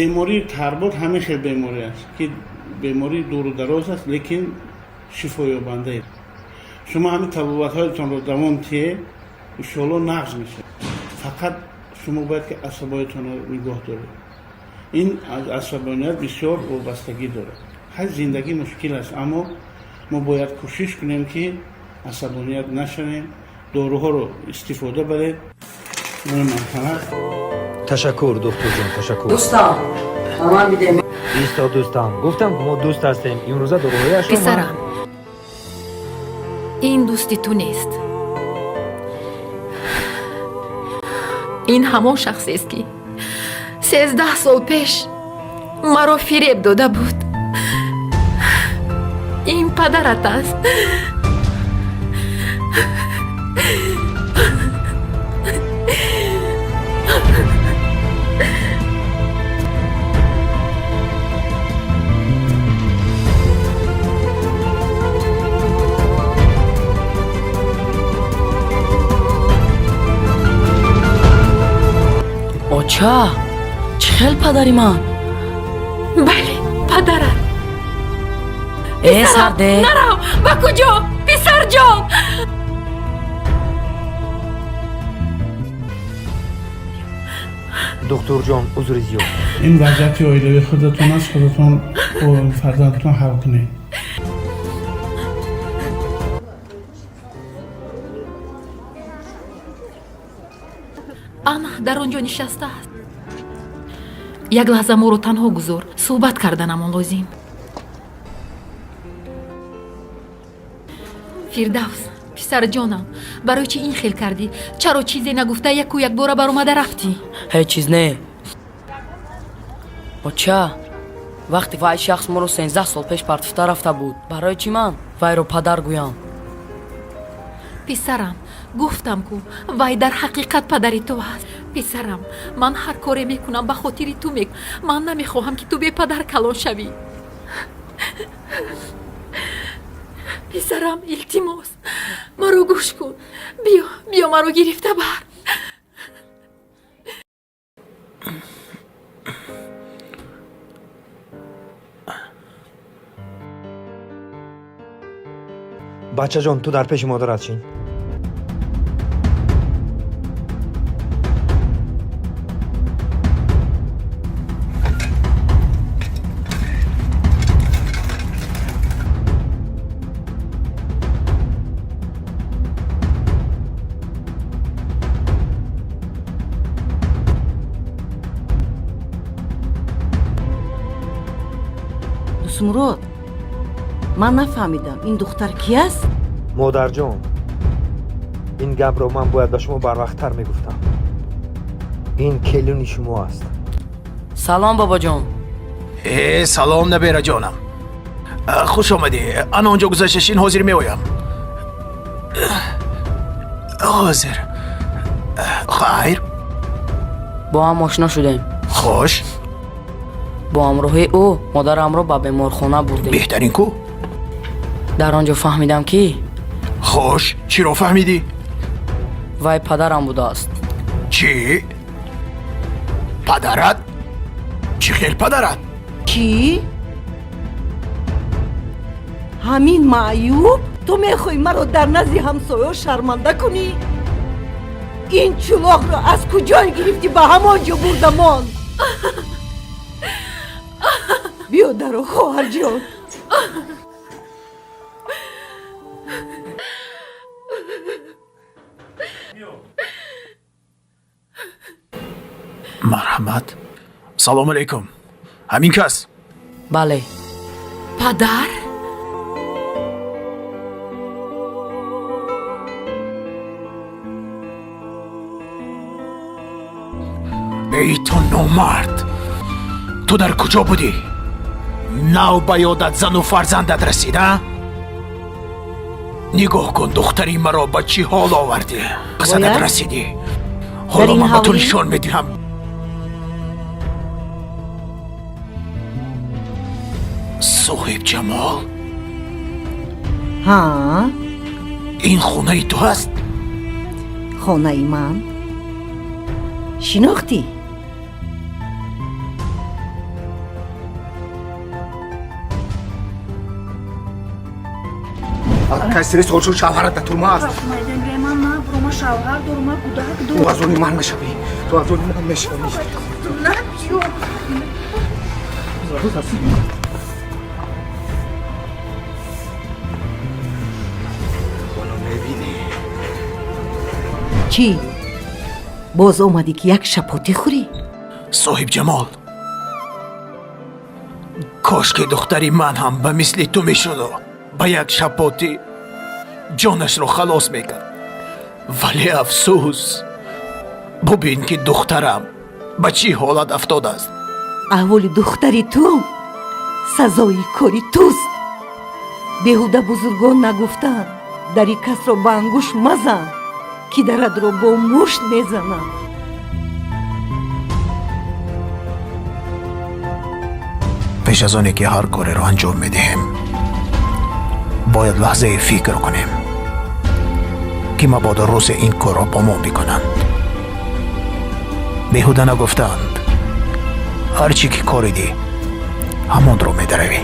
Бемории тарбот ҳамин хел беморӣ аст, ки бемории дуру дароз аст, лекин шифоёбандае. Шумо ҳамин табобатҳоятонро давом тиҳед, иншоалло нағз мешавад. Фақат шумо бояд ки асабоятонро нигоҳ доред. Ин аз асабоният бисёр вобастагӣ дорад. Ҳар зиндагӣ мушкил аст, аммо мо бояд кӯшиш кунем, ки асабоният нашавем, доруҳоро истифода баред. Марҳамат. Ташаккур, духтурҷон, ташаккур. Дӯстам, ба ман бидем. Исто, дӯстам, гуфтам, ки мо дӯст ҳастем. Имрӯза доруҳояшро. Писарам, ин дӯсти ту нест. Ин ҳамон шахсест, ки 13 сол пеш маро фиреб дода буд. Ин падарат аст. Оча, чӣ хел падари ман? Бале, падарат. Э, сарде. Нарав! Ба куҷо, писарҷон? Духтурҷон, узри зиёд. Ин вазъияти оилавии худатон аст, худатон бо фарзандатон ҳал кунед. Ана дар он ҷо нишастааст. Як лаҳза моро танҳо гузор, суҳбат карданамон лозим. Фирдавс, писарҷонам, барои чӣ ин хел кардӣ? Чаро чизе нагуфта яку якбора баромада рафтӣ? Ҳеҷ чиз не, оча. Вақте вай шахс моро 13 сол пеш партофта рафта буд, барои чӣ ман вайро падар гӯям? Писарам, гуфтам ку, вай дар ҳақиқат падари ту аст. Писарам, ман ҳар коре мекунам, ба хотири ту мек ман намехоҳам, ки ту бепадар калон шавӣ. Писарам, илтимос, маро гӯш кун. Биё, биё, маро гирифта бар. Бачаҷон, ту дар пеши модарат шин. Дӯстмурод, ман нафаҳмидам, ин духтар ки аст? Модарҷон, ин гапро ман бояд ба шумо барвақттар мегуфтам. Ин келини шумо аст. Салом, бобоҷон. Э, салом, набераҷонам, хуш омадӣ. Ана он ҷо гузашта шин, ҳозир меоям. Ҳозир. Хайр. Бо ҳам ошно шудем. Хуш. Бо ҳамроҳии ӯ модарамро ба беморхона бурдем. Беҳтарин ку. Дар он ҷо фаҳмидам, ки Хуш, чиро фаҳмидӣ? Вай падарам будааст. Чӣ? Падарат? Чӣ хел падарат? Чӣ? Ҳамин маъюб? Ту мехоҳӣ маро дар назди ҳамсоё шарманда кунӣ? Ин чулоқро аз куҷое гирифтӣ, ба ҳамон ҷо бурдамон. Биё даро, хоҳарҷон. Марҳамат, салому алайкум. Ҳамин кас? Бале. Падар. Эй ту номард, ту дар куҷо будӣ? Нав ба ёдат зану фарзандат расид, а? Нигоҳ кун, духтари маро ба чӣ ҳол овардӣ. Қасадат Бояд? расидӣ. Ҳоло Дар ин ман ба ту ҳавлӣ? нишон медиҳам. Соҳибҷамол. Ҳа. Ин хонаи ту аст? Хонаи ман. Шинохтӣ? Кай 3 сол шуд, шавҳарат дар турма аст. Ман набурам, ман шавҳар дорам, ман кӯдак Ту дорам. аз они ман мешавӣ, ту аз они ман мешавӣ. Набиё. Ҳоло мебинӣ. Чӣ, боз омадӣ, ки як шапотӣ хӯрӣ? Соҳиб ҷамол, кош ки духтари ман ҳам ба мисли ту мешуду ба як шапотӣ ҷонашро халос мекард, вале афсӯс, бубин ки духтарам ба чӣ ҳолат афтодааст. Аҳволи духтари ту сазои кори туст. Беҳуда бузургон нагуфтанд: дари касро ба ангушт мазан, ки даратро бо мушт мезананд. Пеш аз оне ки ҳар кореро анҷом медиҳем, бояд лаҳзае фикр кунем, ки мабодо рӯзе ин корро бо мо бикунанд. Беҳуда нагуфтаанд: ҳар чӣ ки коридӣ, ҳамонро медаравӣ.